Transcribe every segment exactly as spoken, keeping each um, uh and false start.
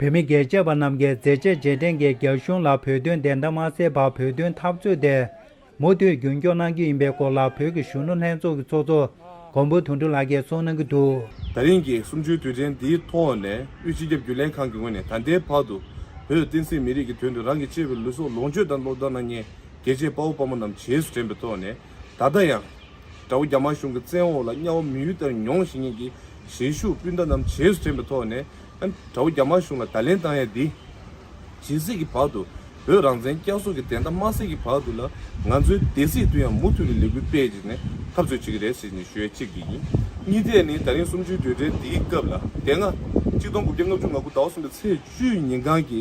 བོད་མི་རྒྱལ་གཅེས་པ་རྣམས་ཀྱིས་མཛད་རྗེས་རྗེས་དྲན་གྱི་རྒྱ་གཞུང་ལ་བོད་དོན་བདེན་མཐའ་མ་གསལ་བར་བོད་དོན་འཐབ་རྩོད་དེ་མུ་མཐུད་རྒྱུན་སྐྱོང་གནང་རྒྱུ་ཡིན་པའི་སྐོར་ལ། བོད་ཀྱི་གཞོན་ནུ་ལྷན་ཚོགས་ཀྱི་ཚོགས་གཙོ་མགོན་པོ་དོན་གྲུབ་ལགས་ཀྱིས་གསུངས་གནང་གི་འདུག། ད་རིང་གི་གསུམ་བཅུའི་དུས་དྲན་འདིའི་ཐོག་ནས། དབུས་སྤྱི་ཁྱབ་རྒྱུན་ལས་ཁང་གི་ངོས་ནས་ད་ལྟའི་བར་དུ་བོད་བསྟན་སྲིད་མི་རིགས་ཀྱི་དོན་དུ་རང་གི་གཅེས་པའི་ལུས་སྲོག་ལོངས་སྤྱོད་དང་བློས་བཏང་གནང་མཁན་རྒྱལ་གཅེས་དཔའ་བོ་དཔའ་མོ་རྣམས་རྗེས་སུ་དྲན་པའི་ཐོག་ནས། ད་ལྟ་ཡང་དགྲ་བོ་རྒྱ་དམར་གཞུང་གི་བཙན་འོག་ལ་དམྱལ་བ་མི་ཡུལ་ལྟར་མྱོང་བཞིན་མཁན་གྱི་གཞིས་བཞུགས་སྤུན་ཟླ་རྣམས་རྗེས་སུ་དྲན་པའི་ཐོག་ནས། ཨ་ནི་དགྲ་བོ་རྒྱ་དམར་གཞུང་ལ་ད་ལན་བཏང་ཡ་འདི། ཇི་སྲིད་ཀྱི་བར་དུ་བོད་རང་བཙན་བསྐྱར་གསོ་གི་བདེན་མཐའ་མ་གསལ་གྱི་བར་དུ་ལ། ང་ཚོའི་སྡེ་སྲིད་དུ་ཡང་མུ་མཐུད་ནས་ལས་འགུལ་སྤེལ་བྱས་ནས་འཐབ་རྩོད་བྱེད་ཀྱི་རེད་ཟེར་ནས་ཞུ་ཡ་གཅིག་འདི་ཡིན། གཉིས་ཐད་ནི། ད་རིང་གསུམ་བཅུའི་དུས་དྲན་འདིའི་སྐབས་ལ། དེ་སྔ་གཅིག་སྟོང་དགུ་བརྒྱ་ལྔ་བཅུ་ང་དགུ་ཟླ་བ་གསུམ་པའི་ཚེས་བཅུའི་ཉིན་གང་གི་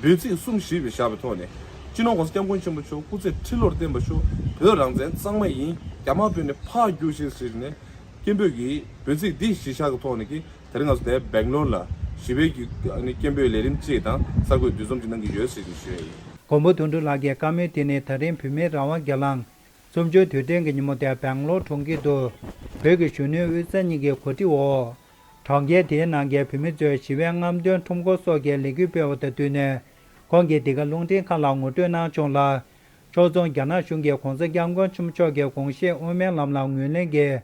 འབོད་ཚིག་གསུམ་བཞི་བཞག་པའི་ཐོག་ནས། སྤྱི་ནོར་༸གོང་ས་༸སྐྱབས་མགོན་ཆེན་པོ་མཆོག་སྐུ་ཚེ་ཁྲི་ལོར་བརྟན་པར་ཤོག། བོད་རང་བཙན་གཙང་མ་ཡིན། རྒྱ་དམར་བོད་ནས་ཕར་རྒྱུགས་ཤིག་ཟེར་ནས་སྐད་འབོད་ཀྱི་འབོད་ཚིག་འདི་གཞི་བཞག་གི་ཐོག་ནས་ཀྱི། དེ་རིང་ང་ཚོ་དེ་སྦེང་ལོར་ལ་ཞི་བའི་གི་ཨ་ནི་སྐད་འབོད་ལས་རིམ་གཅིག་དང་གསར་འགོད་འདུ་འཛོམས་ཅིག་གནང་གི་ཡོད་ཟེར་ནས་ཞུ་ཡ་ཡིན། མགོན་པོ་དོན་གྲུབ་ལགས་ཀྱི་བཀའ་མོལ་དེ་ནི། ད་རིང་བོད་མིའི་རང་དབང་སྒེར་ལངས་གསུམ་བཅུའི་དུས་དྲན་གྱི་ཉིན་མོ་དེ་སྦེང་ལོར་གྲོང་ཁྱེར་དུ་བོད་ཀྱི་གཞོན་ནུའི་དབུས་གཙང་གཉིས་ཀྱིས་གོ་སྒྲིག་འོག། གྲོང་ཁྱེར་དེའི་ནང་གི་བོད་མི་ཚོས་ཞི་བའི་རྔམ་སྟོན་ཁྲོམ་སྐོར་སོགས་ཀྱི་ལས་འགུལ་སྤེལ་བ་དང་བསྟུན་ནས། ཁོང་གིས་འདི་ག་རླུང་འཕྲིན་ཁང་ལ་ངོ་སྤྲོད་གནང་བྱུང་ལ། ཕྱོགས་མཚུངས་རྒྱ་ནག་གཞུང་གིས་༸གོང་ས་༸སྐྱབས་མགོན་ཆེན་པོ་མཆོག་གི་དགོངས་བཞེད་དབུ་མའི་ལམ་ལ་ངོས་ལེན་གྱིས་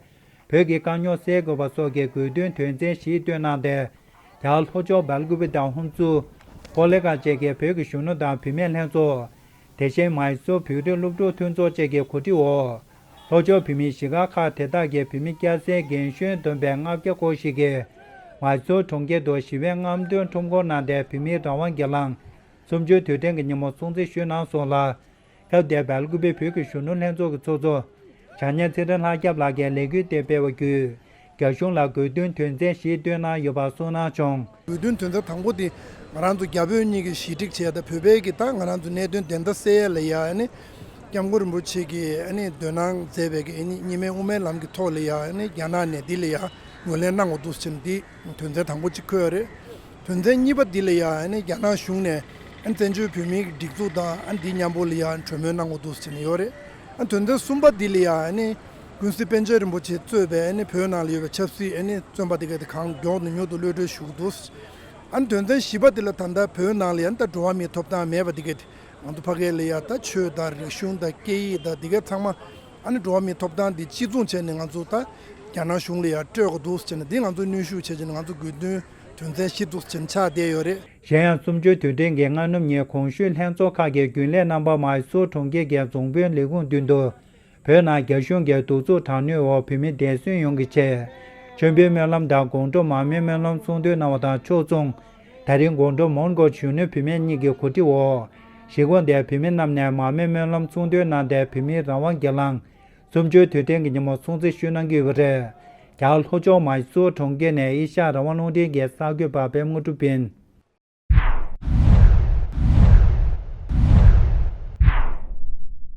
བོད་ཀྱི་དཀའ་རྙོག་སེལ་དགོས་པ་སོགས་ཀྱི་དགོས་འདུན་དོན་ཚན་བཞིའི་བཏོན་གནང་སྟེ། རྒྱ་གར་ལྷོ་ཕྱོགས་སྦེལ་ཀུ་པེ་དང་ཧུན་སུར། ཀོ་ལི་གྷལ་བཅས་ཀྱི་བོད་ཀྱི་གཞོན་ནུ་དང་བུད་མེད་ལྷན་ཚོགས། དེ་བཞིན་མཱི་སུར་བོད་རིགས་སློབ་ཕྲུག་མཐུན་ཚོགས་བཅས་ཀྱི་གོ་སྒྲིག་འོག། ལྷོ་ཕྱོགས་བོད་མིའི་གཞིས་སྒར་ཁག་དེ་དག་གི་བོད་མི་སྐྱ་སེར་རྒན་གཞོན་བསྡོམས་པའི་ལྔ་བརྒྱ་སྐོར་ཞིག་གིས། མཱི་སུར་གྲོང་ཁྱེར་དུ་ཞི་བའི་རྔམ་སྟོན་ཁྲོམ་སྐོར་གནང་སྟེ། བོད་མིའི་རང་དབང་སྒེར་ལངས་གསུམ་བཅུའི་དུས་དྲན་གྱི་ཉིན་མོ་སྲུང་བརྩི་ཞུས་གནང་སོང་ལ། སྐབས་དེར་སྦེལ་ཀུ་པེ་བོད་ཀྱི་གཞོན་ནུ་ལྷན་ཚོགས་ཀྱི་ཚོགས་གཙོ་བྱ་ཉན་ཚེ་རིང་ལྷ་སྐྱབས་ལགས་ཀྱིས་ལས་འགུལ་དེ་སྤེལ་བ་བརྒྱུད། རྒྱ་གཞུང་ལ་དགོས་འདུན་དོན་ཚན་བཞི་བཏོན་གནང་ཡོད་པ་གསུངས་གནང་བྱུང་། དགོས་འདུན་དོན་ཚན་དང་པོ་དེ། ང་རང་ཚོ་རྒྱ་བོད་གཉིས་ཀྱི་ཞི་འགྲིག་བྱས་དང་། བོད་པའི་གི་ད་ང་རང་ཚོ་གནད་དོན་བདེན་མཐའ་གསལ་ཡ་ལ་ཡ། ཨ་ནི་༸སྐྱབས་མགོན་རིན་པོ་ཆེ་གིས་ཨ་ནི་འདོན་གནང་མཛད་པའི་གི་ཨ་ནི་གཉིས་སྨན་དབུ་མའི་ལམ་གྱི་ཐོག་ལ་ཡ། ཨ་ནི་རྒྱ་ནག་ནས་འདི་ལ་ཡ་ངོས་ལེན་གནང་དགོས་འདུག་ཟེར་ནས་འདི། དོན་ཚན་དང་པོ་གཅིག་འཁོད་ཡོད་རེད། དོན་ཚན་གཉིས་པ་འདི་ལ་ཡ། ཨ་ནི་རྒྱ་ནག་གཞུང་ནས་ཨ་ནི་བཙན་བྱོལ་བོད་མིའི་སྒྲིག་འཛུགས་དང་ཨ་ནི་འདི་མཉམ་པོ་ལ་ཡ་གྲོས་མོལ་གནང་དགོས་འདུག་ཟེར་ནས་ཡོད་རེད། ཨ་ནི་དོན་ཚན་གསུམ་པ་འདི་ལ་ཡ། ཨ་ནི་ཀུན་གཟིགས་པཎ་ཆེན་རིན་པོ་ཆེ་གཙོས་པའི་ཨ་ནི་བོད་ནང་ལ་ཡོད་པའི་ཆབ་སྲིད་ཨ་ནི་བཙོན་པ་དེ་ག་དེ་གང་མགྱོགས་ནས་མྱུར་དུ་གློད་གྲོལ་ཞུ་དགོས་འདུག། ཨ་ནི་དོན་ཚན་བཞི་པ་འདི་ལ་ད་ལྟ་བོད་ནང་ལ་ཡ་ད་འགྲོ་བ་མིའི་ཐོབ་ཐང་མེད་པ་དེ་ག་དེ། ང་ཚོ་ཕ་གི་ལ་ཡ་ད་ཆོས་དང་རིག་གཞུང་དང་སྐད་ཡིག་དང་འདི་ག་ཚང་མ། ཨ་ནི་འགྲོ་བ་མིའི་ཐོབ་ཐང་འདི་གཅིག་མཚུངས་བྱས་ནས་ང་ཚོ་ད་རྒྱ་ནག་གཞུང་ལ་ཡ་སྤྲོད་དགོས་འདུག་ཟེར་ནས། འདི་ང་ཚོ་གནོན་ཤུགས་བྱས་བྱས་ནས་ང་ཚོ་དགོས་འདུན་དོན་ཚན་བཞི་འདུག་ཟེར་ནས་ཆགས་བསྡད་ཡོད་རེད། གཞན་ཡང་གསུམ་བཅུའི་དུས་དྲན་གྱི་སྔ་ནུབ་ཉིན་གོང་ཞུས་ལྷན་ཚོགས་ཁག་གི་རྒྱུན་ལས་རྣམ་པ་མཱི་སུར་གྲོང་ཁྱེར་གྱི་རྫོང་དཔོན་ལས་ཁུངས་མདུན་དུ། བོད་ནང་རྒྱ་གཞུང་གིས་གདུག་རྩུབ་དྲག་གནོན་འོག་བོད་མི་འདས་གསོན་ཡོངས་ཀྱི་ཆེད། མཆོད་འབུལ་སྨོན་ལམ་དང་དགོང་དྲོ་མར་མེ་སྨོན་ལམ་གསུང་འདོན་གནང་བ་དང་ཕྱོགས་མཚུངས། ད་རིང་དགོང་དྲོ་མོན་གྷོ་གཞོན་ནུ་བུད་མེད་གཉིས་ཀྱི་གོ་སྒྲིག་འོག། གཞིས་ཁོངས་དེར་བོད་མི་རྣམས་ནས་མར་མེ་སྨོན་ལམ་གསུང་འདོན་གནང་སྟེ། བོད་མིའི་རང་དབང་སྒེར་ལངས་གསུམ་བཅུའི་དུས་དྲན་གྱི་ཉིན་མོ་སྲུང་བརྩི་ཞུས་གནང་གི་ཡོད་པ་རེད། རྒྱ་གར་ལྷོ་ཕྱོགས་མཱི་སུར་གྲོང་ཁྱེར་ནས་ཨེ་ཤ་ཡ་རང་དབང་རླུང་འཕྲིན་གྱི་གསར་འགོད་པ་པད་མ་དངོས་གྲུབ་ཡིན།